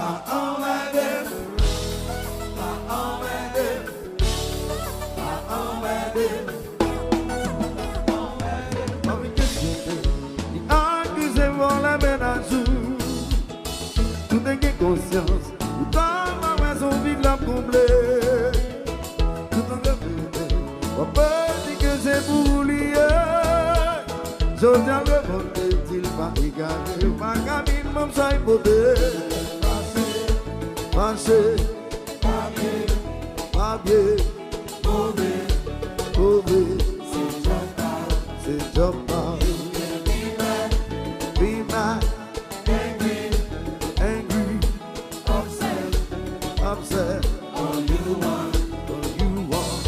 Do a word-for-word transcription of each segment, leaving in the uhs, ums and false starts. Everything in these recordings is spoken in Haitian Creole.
Pa anmède m, pa anmède m, pa anmède m. Anmède m. Anvi kesyon ke li akize vòlè mennaj ou. Tout nèg gen konsyans, poutan pa wè se yon vid l ap konble. Tout an repete, w ap di ke se pou ou li ye. Jodi a l revòlte, di l pa egare, ou pa ka vin ban m sa y pote. Fache, fache, pa byen, pa byen, move, move. Se djòb pa w, se djòb pa w. Be mad, be mad, angry, angry, upset, upset. All you want, all you want.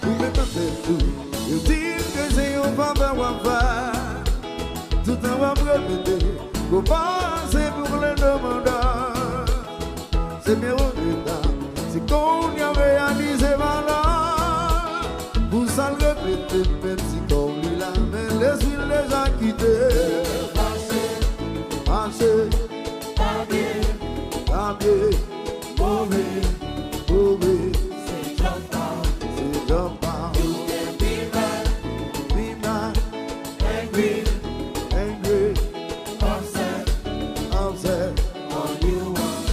Ou mèt tande tou, yo di m ke se yon favè w ap fè. Toutan w ap repete, ko pase pou plen demanda. Se byen regreta, si kounye a w reyalize valè. Pou sa l repete, menm si kò w li la, men lespri l deja kite. Fache, fache, pa byen, pa byen, move, move. Se djòb pa w, se djòb pa w. You can be mad, be mad, angry, angry, upset, upset. All you want.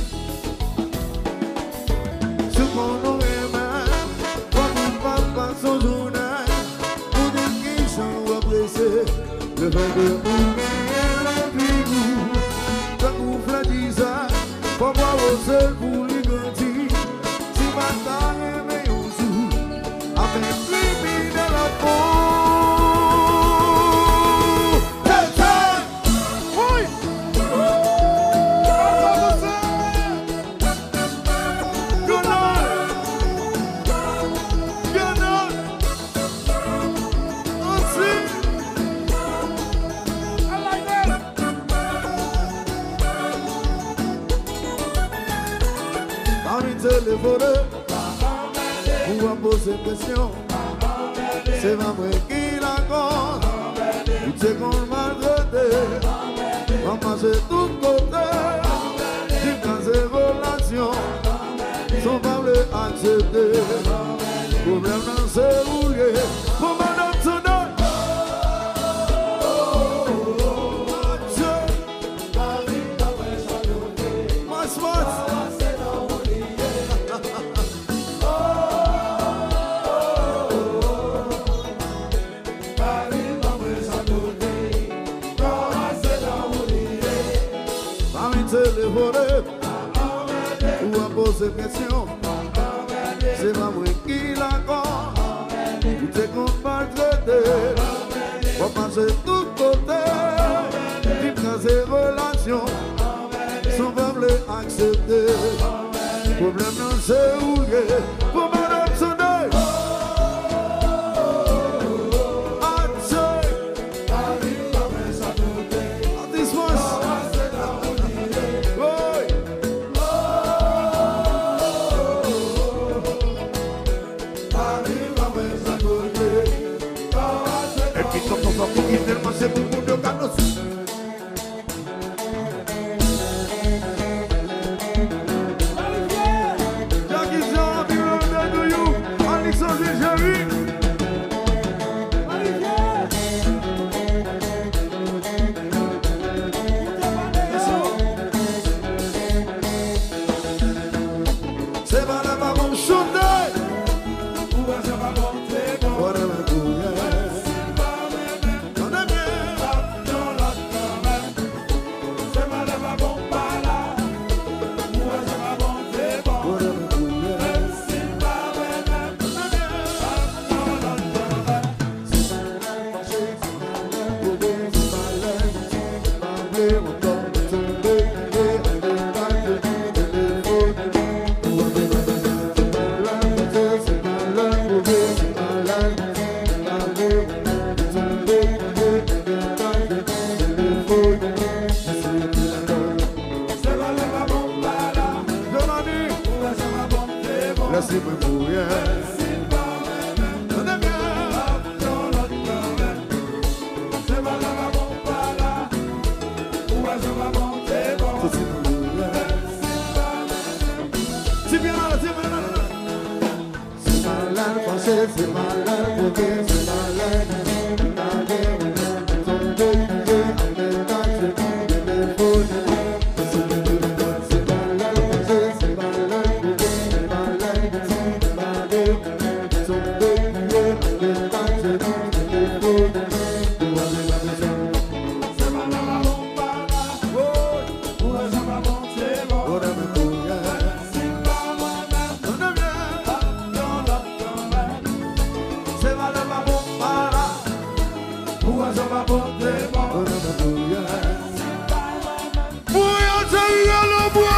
Si w konn ou renmen, fòk ou pa pase yon jounen pou di kijan w apresye lefètke ou genyen lavi w. Tankou flè dizè, fòk w awoze l pou li grandi. Si w pa ta renmen yon jou avèk kriminèl ak fou. Tèt! Woy! Granòt! Granòt! Anti! Anlay nèt! Pa vin telefone, ou ap poze kesyon. Se pa mwen ki lakòz. Ou te konn maltrete. W ap mache tout kote. Vin kraze relasyon. San w pa vle aksepte. Pwoblèm nan se ou l ye. Pou madanm tande. Adye. Mas, mas. Pa vin telefone, ou ap poze kesyon. Se pa mwen ki lakòz. Ou te konn maltrete. W ap mache tout kote. Vin kraze relasyon. San w pa vle aksepte. Pwoblèm nan se ou l ye. Pou madanm Sunday. Adye. Atis Mons. Woy. Epi tonton Fòk ki kite l, manje pou moun yo ka danse. Jackie Jean, happy birthday to you. Alexandre Jerry. Se pa lè pa bon chante. Ou wè sa pa bon, se bon. Whatever, yeah. Tande byen. Se pa lè pa bon, pa la. Ou wè sa pa bon, se bon. Whatever, yeah. Lèse mwen mouri. Tande byen. Soti mouri. Pou yo te rele bwa.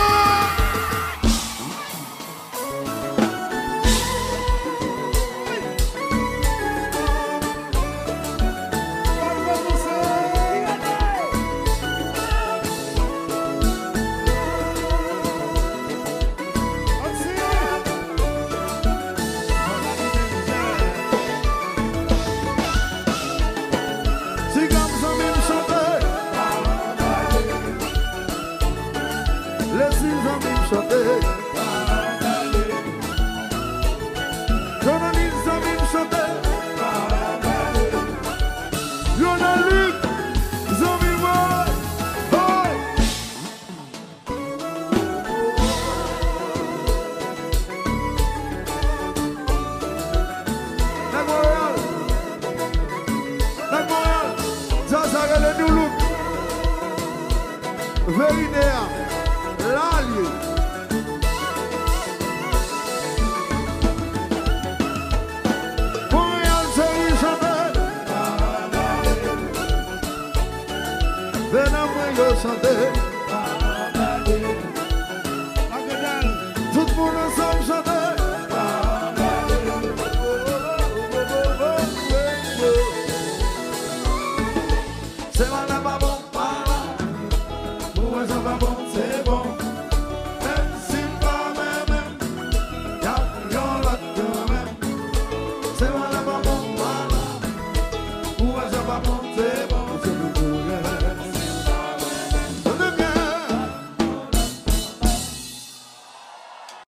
Ti Gam zanmi m chante. Lezi zanmi m chante. Jonalis zanmi m chante. Lionel Luc zanmi mwen. Hey! Nèg Monreyal. Nèg Monreyal. Zaza rele New Look. Verine a. La l ye. Monreyal cheri chante. Vè nan mwen yo chante. Tout moun ansanm chante. Se malè pa bon, pa la. Pou wè sa pa bon, se bon. Menm si m pa renmen, y ap yon lòt kanmenm. Se malè pa bon, pa la. Pou wè sa pa bon, se bon.